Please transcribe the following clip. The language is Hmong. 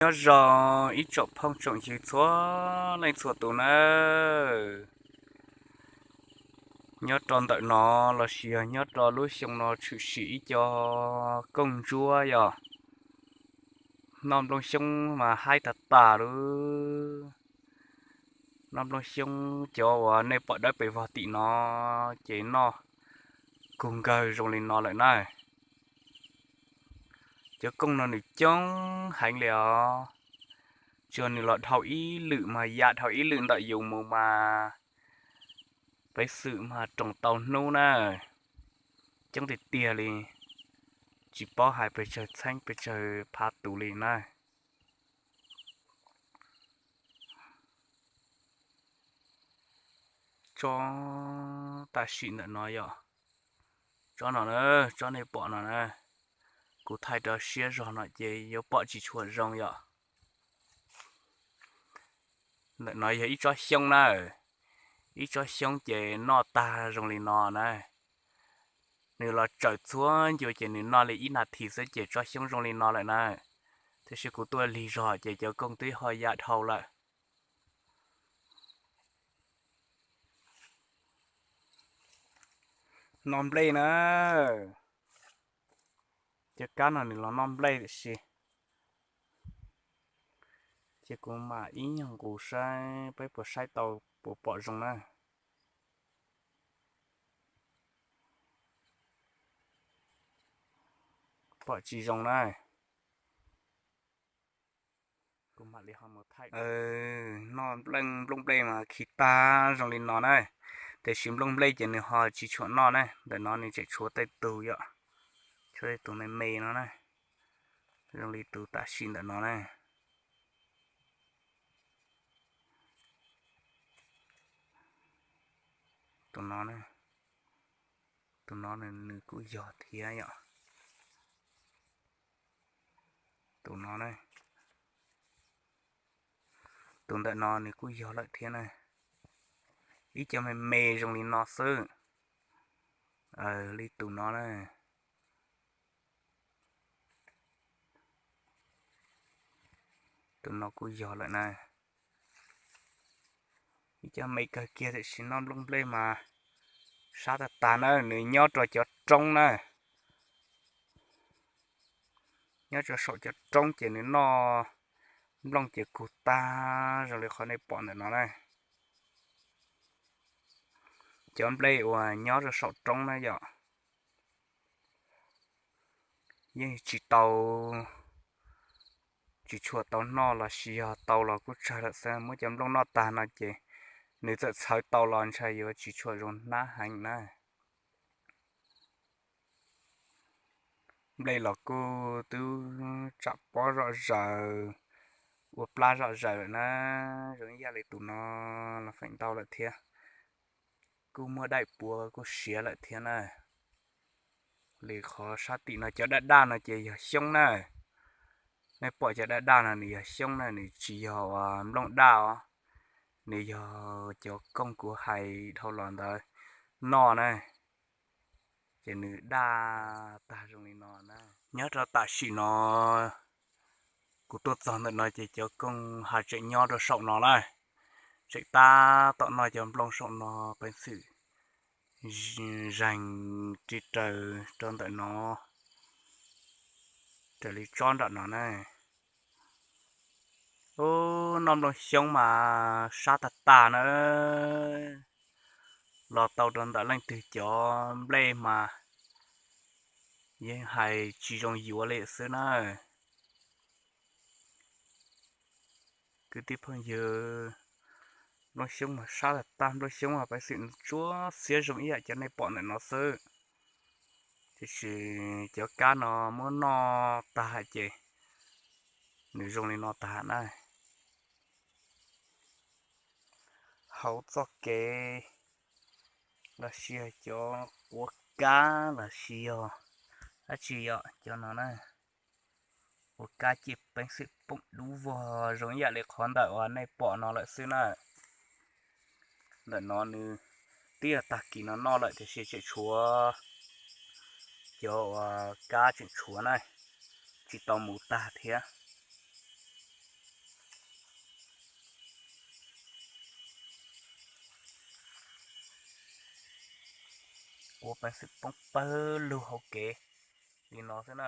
Nyob zoo ib tsoom phooj tsoom ywg txhua leej txhua tus nawb. Nyob rau ntawm no lossis yog nyob rau lub xyoo no tshwm sim ib co kooj ntsuab yog noj nplooj xyoob mas haib tag tas lub. Noj nplooj xyoob cov uas nej pom dawb pes vog tim no ces noj kug nkawg zoo li no lawm na. Cov kooj no nws coob heev li os. Tsuas nws los dhau ib lwm mas ya dhau ib lwm ntawm yus mus mas peev xwm mas roos tau hnub na. Coob tiag tiag li, tsis paub hais pes tsawg txheeb pes tsawg phav tus li na. Tsob tam sim ntawm no yom, tsob no na, tsob nej pom no na, kuv thaij rau siab zog no ces yuav pom tsis tshua zoo yom. Ntawm no yog ib tsob xyoob na, ib tsob xyoob ces noj tag zoo li no na. Nws los tsawm txhua ncua ces nws noj li ib nas this xwb ces tsob xyoob zoo li no lawm na. Tiam sis kuv tuaj lig zog ces cov kooj twb ho ya dhau lawm. Noj nplej na, cov kab no nws los noj nplej tiam sis ces kuv mam ib nyuag nqus saib peb puas saib tau, puas pom zoo na. Pom tsis zoo na. Noj nplooj nplej mas khi tag zoo li no na, tiam sis nplooj nplej ces nws ho tsis tshua noj na. Ntawm no nws tseem tshuav tej tug yom, tshuav tej tug me me no na, zoo li tus tam sim ntawm no na. Tus no, tus no nws kuj yog thiab yom. Tus no, tus ntawm no nws kuj yog lawm thiab na. Ib co me me zoo li no xwb. Li tus no na. Tus no kuj yog lawm na. Ib co me kawg kiag tiam sis noj nplooj nplej mas sab tag tag na, nws nyob rau cov roob na. Nyob rau saum cov roob ces nws noj nplooj ces kug tag zoo li qhov nej pom ntawm no na. Cov nplej uas nyob rau saum roob na yom, yeej tsis tau, tsis tshua tau noj los sis yog tau los kuj tsawg lawm xwb. Muab cov nplooj noj tag no ces nws txawm txhawv tau los ntshai yuav tsis tshua zoo hnab heev na. Nplej los kuj twb tsam pob zom zaws, ua plab zom zaws lawm na. Zoo ib yam li tus no los feem ntau lawm thiab. Kuj muaj daim puav kuj siav lawm thiab na. Li qhov sab tim no cov daj daj no ces yog xyoob na. Nej pom cov daj daj no nws yog xyoob na, nws tsis yog nplooj daj os. Nws yog cov kooj kuv hais dhau los ntawd noj na, ces nws daj tag zoo li no na. Nyob rau tam sim no kuv tuaj txog ntawm no ces cov kooj ha tseem nyob rau saum no na, tseem tab tom noj cov nplooj saum no peev xwm zeeg ri raws rau ntawm no, raws li tsob nram no na. Ub, noj nplooj xyoob mas sab tag tag na. Los tau rau ntawm leej twg cov nplej mas yeej hais tsis zoo yuav li xwb na. Kwv tij phooj ywg, nplooj xyoob mas sab tag tag, nplooj xyoob mas peev xwm tsuab xiab zoo ib yam cov nej pom ntawm no xwb. Tiam sis cov kab no muab noj tag ces nws zoo li no tag na. Hauv txoj kev los sis yog cov quav kab los sis yog dab tsi yom, cov no na, quav kab ces peev xwm poob dub vog zoo ib yam li qhov ntawm uas nej pom no lawm xwb na. Ntawm no nws twb yog tag kis no noj lawm tiam sis tseem tshuav cov uas kab tseem tshuav na, tsis tau mus tag thiab. Kuav peev xwm poob pawg lug hauv kev li no xwb na.